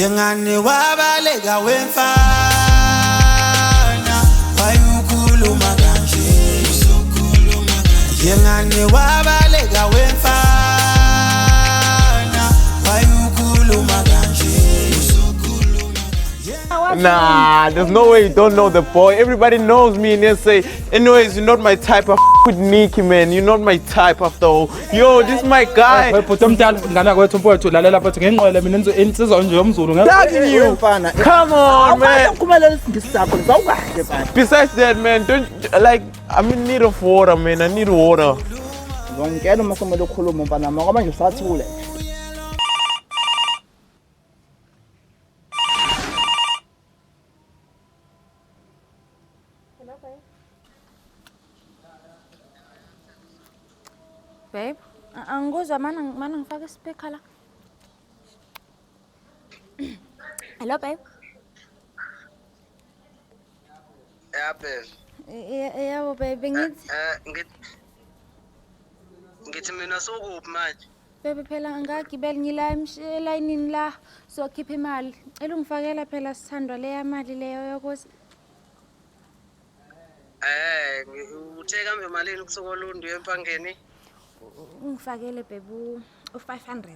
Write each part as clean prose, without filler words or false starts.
Yengane wabaleka wemfana wayukhuluma kanje Yengane wabaleka wemfana wayukhuluma kanje Nah, there's no way you don't know the boy. Everybody knows me and they say, anyways, you're not my type. I f with Nikki, man. You're not my type after all. Yo, this is my guy. Bhuti omdala ngane kwethu mfowethu lalela mfowethu ngenqwele mina insizwa nje yomZulu Tagging you. Mfana. Come on, man. Awukhumelela isingisi sakho zawukahle mfana. Besides that, man, don't like I'm in need of water, man. I need water. Ngizongitshela uma somele ukukhuluma mfana ngoba manje usathule. Babe, angikuzwa mana mana ngifake ispeaker la. Hello babe. Ya babe. Yebo babe ngithi Ngithi mina sokuphi manje? Babe phela ngagibela ngila elayinini la sokhipha imali. Cela ungifakela phela sithandwa leya mali leyo yokuthi Uthe kambe malini kusuka oLundi uye eMpangeni? Ungifakele babe u-500 nje.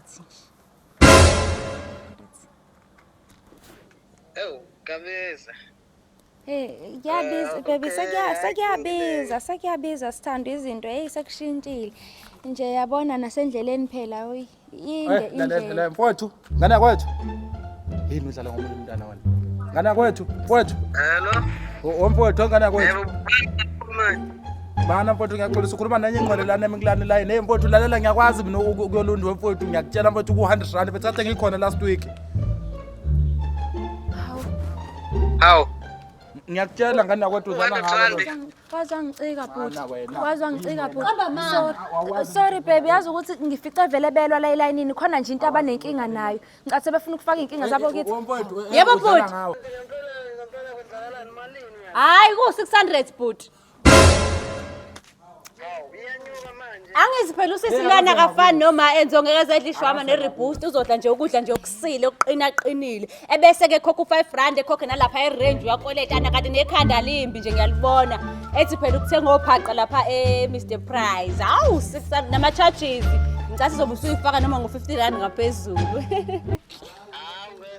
Ewu, kabiza. Hey, kuyabiza baby, sekuyabiza, sekuyabiza sithandwa izinto, hey sekushintshile. Nje yabona nasendleleni phela uy inde indlela. Mfowethu ngane kwethu yini udlala ngomunye umntana wena ngane kwethu mfowethu. Hello? O mfowethu ngane kwethu. Yebo, manje. Mana mfowethu ngiyaxolisa ukhuluma nenye ingqwele lana emikulani layini. Hey mfowethu lalela ngiyakwazi mina ukuyolunda mfowethu ngiyakutshela mfowethu ku-100 rand mfethu kade ngikhona last week. Hawu. Ngiyakutshela ngane yakwethu udlala ngawe lo. Waze wangicika bhuti. Mana wena. Waze wangicika bhuti. Sorry. Sorry baby, yazi ukuthi ngifice vele belwa la elayinini khona nje into abanenkinga nayo. Ngicathe befuna ukufaka inkinga zabo kithi. O mfowethu, Yebo, udlala bhuti. ngawe. Hayi ku-600 bhuti. Angizi phela usisi lana akafani noma enzo ngeke ezedla ishwama ne-reboost uzodla nje ukudla nje okusile okuqinaqinile ebese ke khokha u-5 rand ekhokhe nalapha erange uyakoletana kanti nekhanda limbi nje ngiyalibona ethi phela ukuthenga ophaqa lapha e-Mr Price hawu 600 nama-charges ngicatha uzobe usuyifaka noma ngo-50 rand ngaphezulu. Hawu,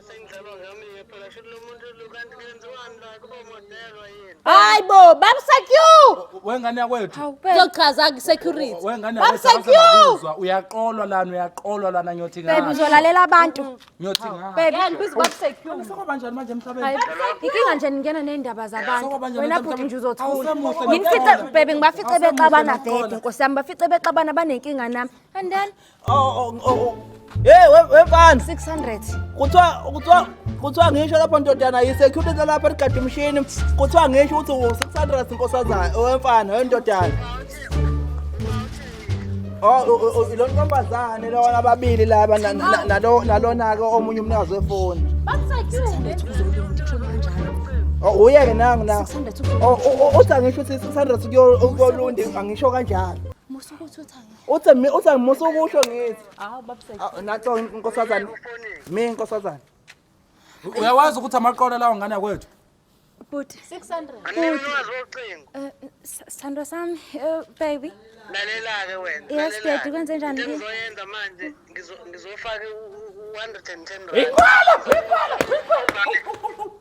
sengidlalwa ngami phela shuthi lo muntu lo kanti kwenziwani la kuba modelwa yini? Hayi bo babsecure Wengane yakwethu. Hawu babe. uzochaza ku-security Wengane yakwethu babsecure awusengakuzwa uyaqolwa lana uyaqolwa lana ngiyothi Baby ngasho. uzolalela abantu. Ngiyothi ngasho. Baby. yangibiza babsecure Sekuba njani manje emhlabeni? Hayi, inkinga nje ningena ney'ndaba zabantu. Sokuba njani Wena emhlabeni? bhuti nje uzothula. Awusemuhle Nginifice nokuqola. baby ngibafice Awusemuhle bexabana nokuqola. vele nkosi yami bafice bexabana banenkinga nami. And then Oh oh. Hey we mfana. 600. Kuthiwa ngisho lapha ndodana yi-security lapha ligada umshini kuthiwa ngisho ukuthi u-600 nkosazana owemfana wendodana. Oh ilo ntombazane lona ababili laba nalo nalona-ke omunye umnikazi wefoni. Oh uye-ke nangu na. 600 Oh uthi angisho ukuthi 600 kuyolundi angisho kanjalo. Musa ukuthi uthanga. Uthi uthi musa ukusho ngithi. Hawu babsecure Natho nkosazana. Mi nkosazana. Uyawazi ukuthi amaqola lawo ngane yakwethu. Bhuti. 600 Anginolwazi wocingo. Sithandwa sami, baby. Lalela-ke wena. Yes, lalela-ke. daddy, kwenze njani? Into engizoyenza manje ngizofaka u-110 rand.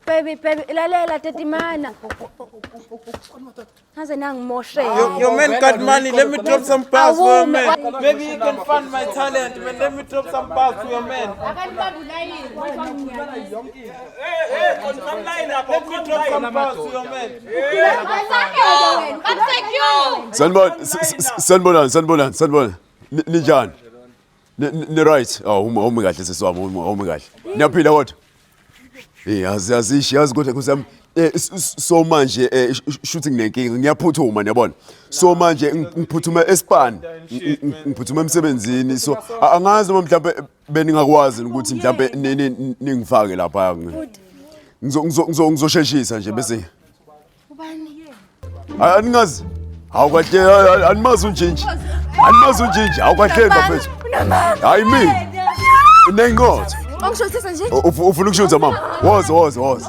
Baby, baby, lalela daddy mana. Ngaze nangimoshela. Your man got money. Let me drop some bars for your man. Awume. Maybe you can fund my talent, man. Let me drop some bars to your man. Let me drop some bars to your man. Sanibona, sanibonani, sanibonani, sanibona. Ninjani? Ni right? Oh, umi kahle sisi wami, umi kahle. Niyaphila kodwa? Eh, yazi yazi yazi kodwa nkosi yami. So manje shuthi nginenkinga, ngiyaphuthuma niyabona. So manje ngiphuthuma espan, ngiphuthuma emsebenzini. So angazi noma mhlambe beningakwazi ukuthi mhlambe ningifake lapha. Ngizosheshisa nje bese. Hayi aningazi. Hawu kahle animazi unjinji. Animazi unjinji. Hawu kahle bafethu. Hayi mina. Unenqotho. Ungishuthisa nje. Ufuna ukushutha mama? Woza woza woza.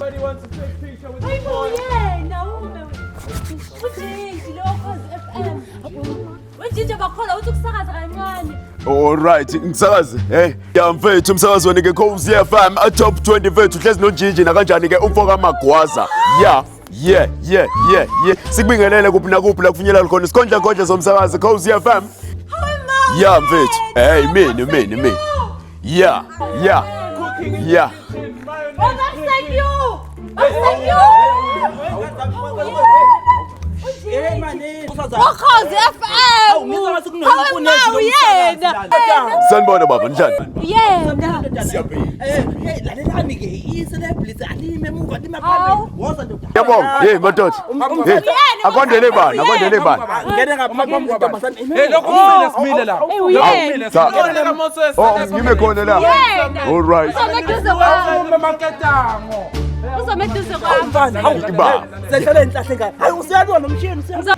Hayibo yena ume. Ujinji lo Khozi FM. Ujinji bakhola uthi ukusakaza kancane. All right, ngisakaze. Hey, ya mfethu umsakazweni ke Khozi FM a top 20 mfethu hlezi noNjinji nakanjani ke umfo kaMagwaza. Yeah. Yeah, yeah, yeah, yeah. Sikubingelele kuphi nakuphi la kufinyelela khona isikhondla khondla somsakazo Khozi FM. Yeah mfethu. Hey, mina mina mina. Yeah, yeah. Yeah. Oh, thank you. Thank you. Eh mani. Ukhozi FM. Awu ngizwa ngathi kunoyimpunezi Hawu, yena. Sanibona baba, njani? Yena. Siyaphila. Eh lalelani ke i-celebrity alime emuva lima phambili. Woza ndoda. Yabonga. Hey madoda. Hey, akwandele bani? Akwandele bani? Ngene ngaphambi kwentombazane. Hey, lokhu kumile simile la. Eh uyena. Cha. Oh, ngime khona la. Yena. All right. Uzome eduze kwami. Ume maketango. Uzome eduze kwami. Mfana, hawu. Iba. Sehlele inhlahle ngane. Hayi usiyalwa nomshini usiyalwa.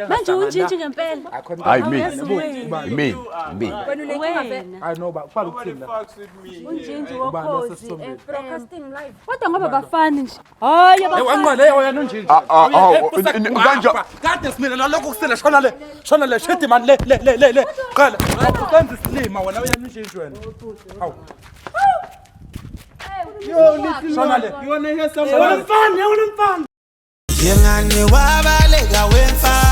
Manje unjinji ngempela. Hayi mina. Mina. Mina. Wena. Hayi no ba, ufaka ukuthini la? Unjinji Ubani wokhozi osesithombeni? FM. Kodwa ngoba bafani nje. Hayi Hey, abafani. wanqole hey wena unjinji. Ah, ah, ah, kanja- Kade simile la lokhu kusile shona le. Shona le shedi man le le le le le. Qala. Usenza isilima wena uyena unjinji wena. Hawu. Shona le. You wanna hear something? Yengane wabaleka wemfana.